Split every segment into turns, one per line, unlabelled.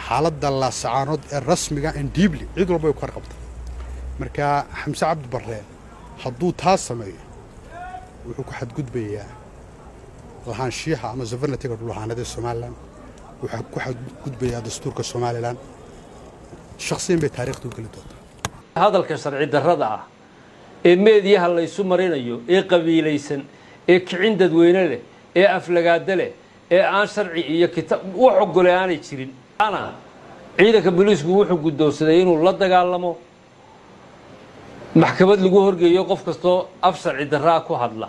Xaaladda Laasacaanood ee rasmiga and deeply cid walba way ku warqabta. Marka Xamse Cabdi Barre hadduu taa sameeyo, wuxuu ku xadgudbayaa lahaanshiyaha ama sovereignty-ga dhulahaaneed ee Somaliland, wuxuu ku xadgudbayaa dastuurka Somaliland. Shakhsiyan bay taariikhda u geli doontaa.
Hadalka sharci darrada ah ee meediyaha laysu marinayo, ee qabiilaysan, ee kicin dadweyne leh, ee aflagaada leh, ee aan sharci iyo kitaab wax ogole aanay jirin ana, ciidanka booliisku wuxuu guddoonsaday inuu la dagaalamo, maxkamad lagu horgeeyo qof kastoo af sharci darraa ku hadla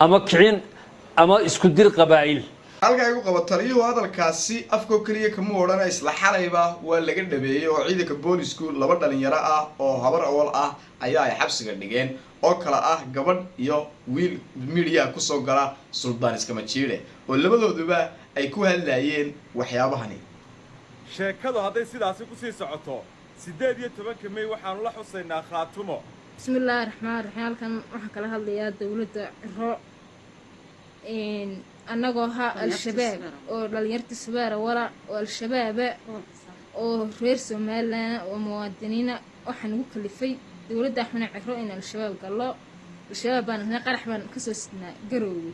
ama kicin ama isku dir qabaa'il.
Halka igu qabo, taliyuhu hadalkaasi afkoo keliya kama odhana, isla xalayba waa laga dhabeeyey oo ciidanka boolisku laba dhalinyaro ah oo Habar Awal ah ayaa ay xabsiga dhigeen, oo kale ah gabadh iyo wiil midiyaha kusoo gala Suldaan Iskama Jiidhe, oo labadooduba ay ku hadlayeen waxyaabahani.
Sheekadu hadday sidaasi ku sii socoto, 18-ka Mey waxaanu la xusaynaa Khaatumo.
Bismillaahi raxmaan raxiim. Halkan waxaan kala hadlayaa dowladda Ciro. Annagoo ha Al-Shabaab oo dhalinyarta Subaara wala oo Al-Shabaaba oo reer Somaliland oo muwaadiniina, waxaa nagu kalifay dowladda Axmed Ciro in Al-Shabaab gallo. Al-Shabaab baan ahnay, qarax baan kasoo sidnaa Garoowe.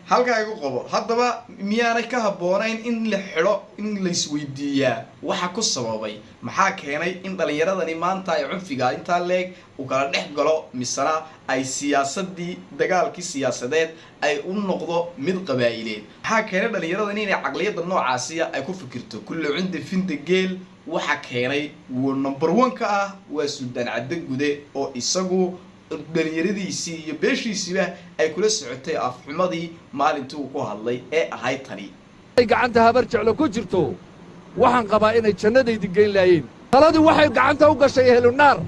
Halkaa igu qabo. Haddaba miyaanay ka habboonayn in la xidho, in laisweydiiyaa waxa ku sababay, maxaa keenay in dhalinyaradani maanta ay cunfiga intaa leeg uu kala dhex galo, misena ay siyaasadii, dagaalkii siyaasadeed ay u noqdo mid qabaa'ileed? Maxaa keenay dhalinyaradani inay caqliyadda noocaasiya ay ku fikirto kulli cindi finda geel? Waxa keenay wuu number one ka ah waa Suldaan Caddo Gude, oo isagu dhalinyaradiisii iyo beeshiisiiba ay kula socotay afxumadii maalintii uu ku hadlay ee ahayd tani.
Gacanta Habar Jeclo ku jirto, waxaan qabaa inay jannadaydi geyn laayeen. Taladii waxay gacanta u gashay ehlunaar.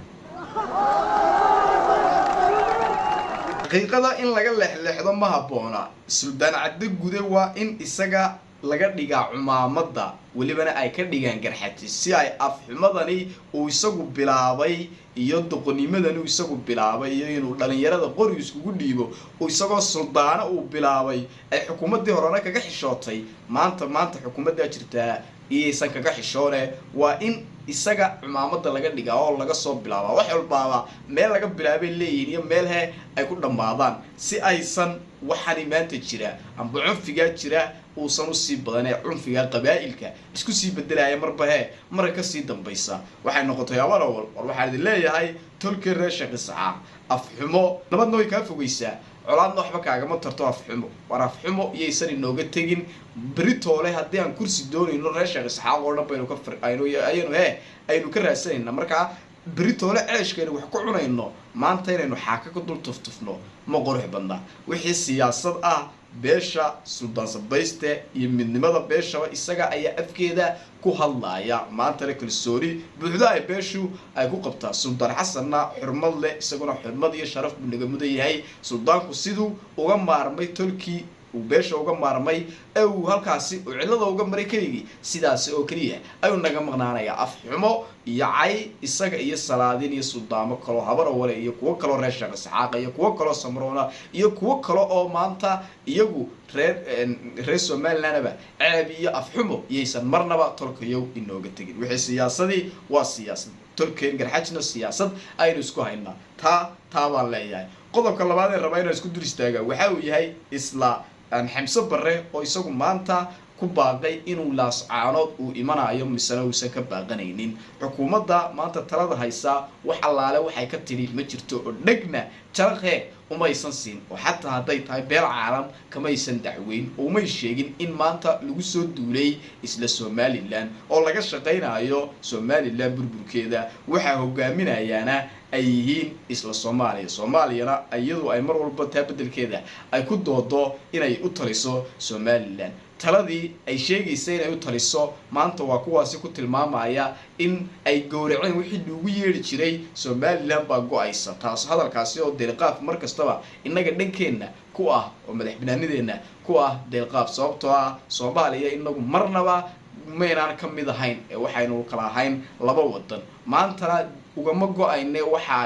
Xaqiiqada in laga leexleexdo ma habboona. Suldaan Caddo Gude waa in isaga laga dhigaa cumaamadda, welibana ay ka dhigaan Garxajis, si ay afxumadani uu isagu bilaabay iyo doqonimadani uu isagu bilaabay iyo inuu dhalinyarada qori iskugu dhiibo uu isagoo suldaano uu bilaabay ay xukuumaddii horena kaga xishootay, maanta xukuumaddaa jirtaa iyaysan kaga xishoone. Waa in isaga cumaamadda laga dhigaa oo laga soo bilaabaa. Wax walbaaba meel laga bilaabay leeyihiin iyo meel he ay ku dhammaadaan, si aysan waxani maanta jira amba cunfigaa jira uusan usii badan ee cunfiga qabaa'ilka isku sii bedelaya marba he marka kasii dambaysa waxay noqotay Habar Awal. War waxaan idin leeyahay, tolkii reer Sheekh Isxaaq, afxumo nabadna way kaa fogeysaa, colaadna waxba kaagama tarto afxumo. War afxumo iyaysan inooga tegin. Beritoole haddii aan kursi doonayno, reer Sheekh Isxaaq oo dhan baynu ka aynu ayanu he aynu ka raadsanayna. Markaa beritoole ceeshkaynu wax ku cunayno, maanta inaynu xaaka ku dul tuftufno ma qurux badna. Wixii siyaasad ah, beesha Suldaan Sabayste iyo midnimada beeshaba isaga ayaa afkeeda ku hadlaaya. Maantana kalsooni buuxda ay beeshu ay ku qabtaa. Suldaan Xasanna xurmad leh, isaguna xurmad iyo sharaf buu naga mudan yahay. Suldaanku siduu uga maarmay tolkii, uu beesha uga maarmay ee uu halkaasi uu cillada uga maray keligii, sidaasi oo keliya ayuu naga maqnaanayaa. Afxumo iyo cay isaga iyo salaadiin iyo suldaamo kaloo Habar Awale iyo kuwo kaloo reer Sheekh Isxaaqa iyo kuwo kaloo Samroona iyo kuwo kale oo maanta iyagu reer Somalilandaba, ceeb iyo afxumo iyaysan marnaba tolkayow inooga tegin. Wixii siyaasadii waa siyaasad, tolkeen Garxajna siyaasad aynu isku haynaa. Taa baan leeyahay. Qodobka labaad ee rabaa inaan isku dul istaaga waxa uu yahay isla Xamse Barre, oo isagu maanta ku baaqay inuu Laascaanood uu imanayo, misena uusan ka baaqanaynin. Xukuumadda maanta talada haysaa wax allaale waxay ka tidhi ma jirto, oo dhegna jaraqee umaysan siin, oo xataa hadday tahay beel caalam kamaysan dacweyn oo umay sheegin in maanta lagu soo duulay isla Somaliland oo laga shaqaynayo Somaliland burburkeeda. Waxaa hogaaminayaana ay yihiin isla Soomaaliya. Soomaaliyana iyadu ay mar walba taa beddelkeeda ay ku doodo inay u taliso Somaliland. Taladii ay sheegaysa inay u taliso maanta waa kuwaasi ku tilmaamaya in ay gowraceen wixii loogu yeedhi jiray Somaliland baa go-aysa. Taas hadalkaasi oo deelqaaf mar kastaba innaga dhankeenna ku ah oo madax banaanideenna ku ah deelqaaf, sababtoo ah Soomaaliya inagu marnaba maynaan ka mid ahayn ee waxaynu kala ahayn laba wadan. Maantana Ugama go-ayne waxa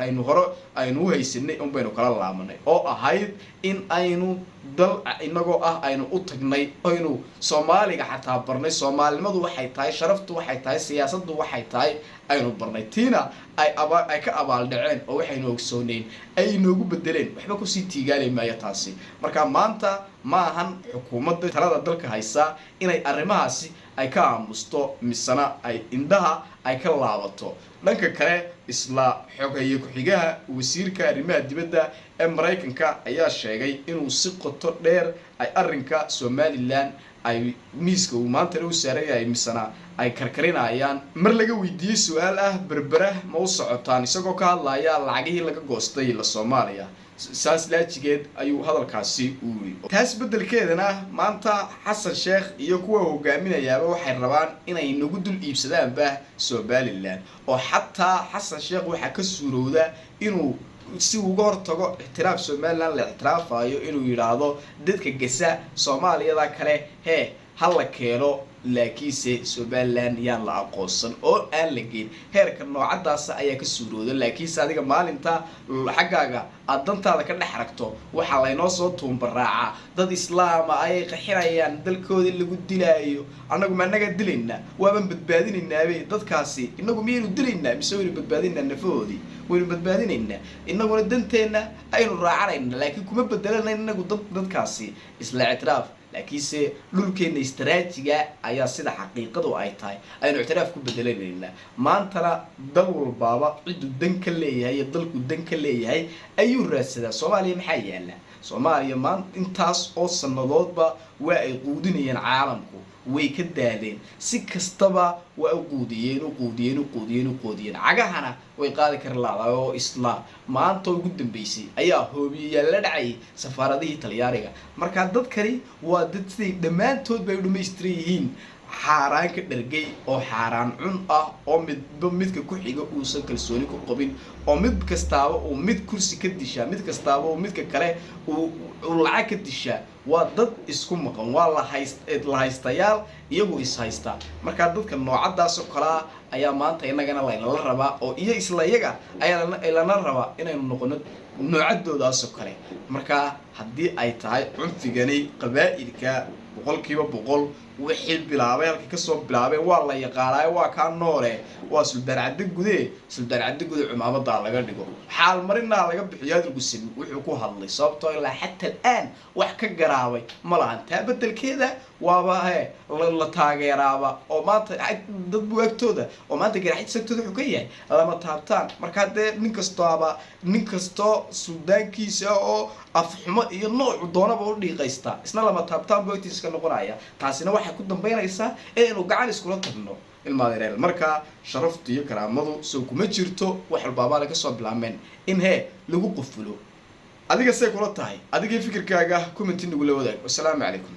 aynu hore aynu u haysanay un baynu kala laabanay, oo ahayd in aynu dal inagoo ah aynu u tagnay, aynu Soomaaliga xataa barnay, Soomaalinimadu waxay tahay, sharaftu waxay tahay, siyaasaddu waxay tahay aynu barnay. Tiina ay aba ay ka abaaldhaceen oo waxaynu ogsooneyn ay inoogu bedeleen. Waxba kusii tiigaali maayo taasi. Marka maanta ma ahan xukuumadda talada dalka haysaa inay arrimahaasi ay ka aamusto misena ay indhaha ay ka laabato. Dhanka kale, isla xogeeye ku-xigaha wasiirka arrimaha dibadda ee Maraykanka ayaa sheegay inuu si qoto dheer ay arrinka Somaliland ay miiska uu maantana u saaran yahay, misena ay karkarinayaan. Mar laga weydiiyey su-aal ah Berbera ma u socotaan, isagoo ka hadlaya lacagihii laga goostay la Soomaaliya, saas laajigeed ayuu hadalkaasi u yiri. Taas beddelkeedana maanta Xasan Sheekh iyo kuwa hogaaminayaaba waxay rabaan inay nagu dul iibsadaanba Somaliland, oo xataa Xasan Sheekh waxaa ka suurowda inuu si uga hortago ictiraaf Somaliland la ictiraafayo inuu yidhaahdo dadka gasa Soomaaliyada kale hee ha la keeno, laakiinse Somaliland yaan la aqoonsan oo aan la geyn. Heerka noocadaasa ayaa ka suurooda. Laakiinse adiga maalinta xaggaaga aada dantaada ka dhex aragto, waxaa laynoo soo tuumbaraacaa dad islaama ayay qaxinayaan, dalkoodii lagu dilaayo. Annagu ma annagaa dilaynaa? Waaban badbaadinaynaabee dadkaasi. Inagu miyaynu dilaynaa mise waynu badbaadinaynaa? Nafahoodii waynu badbaadinaynaa, inaguna danteenna aynu raacanayna, laakiin kuma bedelanayna inagu dadkaasi isla ictiraaf. Laakiinse dhulkeena istraajiga ayaa sida xaqiiqadu ay tahay aynu ictiraaf ku bedelanaynaa. Maantana dal walbaaba cidduu dan ka leeyahay iyo dalku dan ka leeyahay ayuu raadsadaa. Soomaaliya maxaa yaala? Soomaaliya maanta intaas oo sanadoodba waa ay quudinayeen caalamku, way ka daaleen, si kastaba waa u quudiyeen, u quudiyeen, u quudiyeen, u quudiyeen, cagahana way qaadi kari laadaay. Oo isla maanta ugu dambeysay ayaa hoobiyayaal la dhacayay safaaradihii Talyaaniga. Marka dadkani waa dad siday dhammaantood bay u dhamaystiran yihiin xaaraan ka dhargay oo xaaraan cun ah, oo midba midka ku xiga uusan kalsooni ku qabin, oo mid kastaaba uu mid kursi ka dishaa, mid kastaaba uu midka kale uu lacag ka dishaa. Waa dad isku maqan, waa la haystayaal iyagu is haysta. Markaa dadka noocadaas oo kalea ayaa maanta inagana laynala rabaa, oo iyo isla iyaga ayaa lana rabaa inaynu noqono noocadoodaas oo kale. Marka haddii ay tahay cunfigani qabaa'ilka 100% wixii bilaabay, halkii kasoo bilaabeen waa la yaqaanaayo, waa kaa noole, waa Suldaan Cadde Gude. Suldaan Cadde Gude cumaamadaa laga dhigo, xaalmarinaa laga bixiyo hadalku sami wuxuu ku hadlay, sababtoo ilaa xata alaan wax ka garaabay ma lahan. Taa bedelkeeda waaba he la taageeraaba, oo maanta dad buu agtooda, oo maanta Garxajis agtooda wuxuu ka yahay lama taabtaan. Markaa dee nin kastoaba, nin kastoo suldaankiisa oo afxumo iyo noocu doonaba u dhiiqaysta, isna lama taabtaan buu agtiisa ka noqonaya. Taasina waxay ku dambaynaysaa inaynu gacan iskula tagno, ilmaadeereel. Markaa sharaftu iyo karaamadu soo kuma jirto wax walbaabaa laga soo bilaabmeen in hee lagu qufulo. Adiga say kula tahay? Adigii fikirkaaga comment nagula wadaag. Wasalaamu calaykum.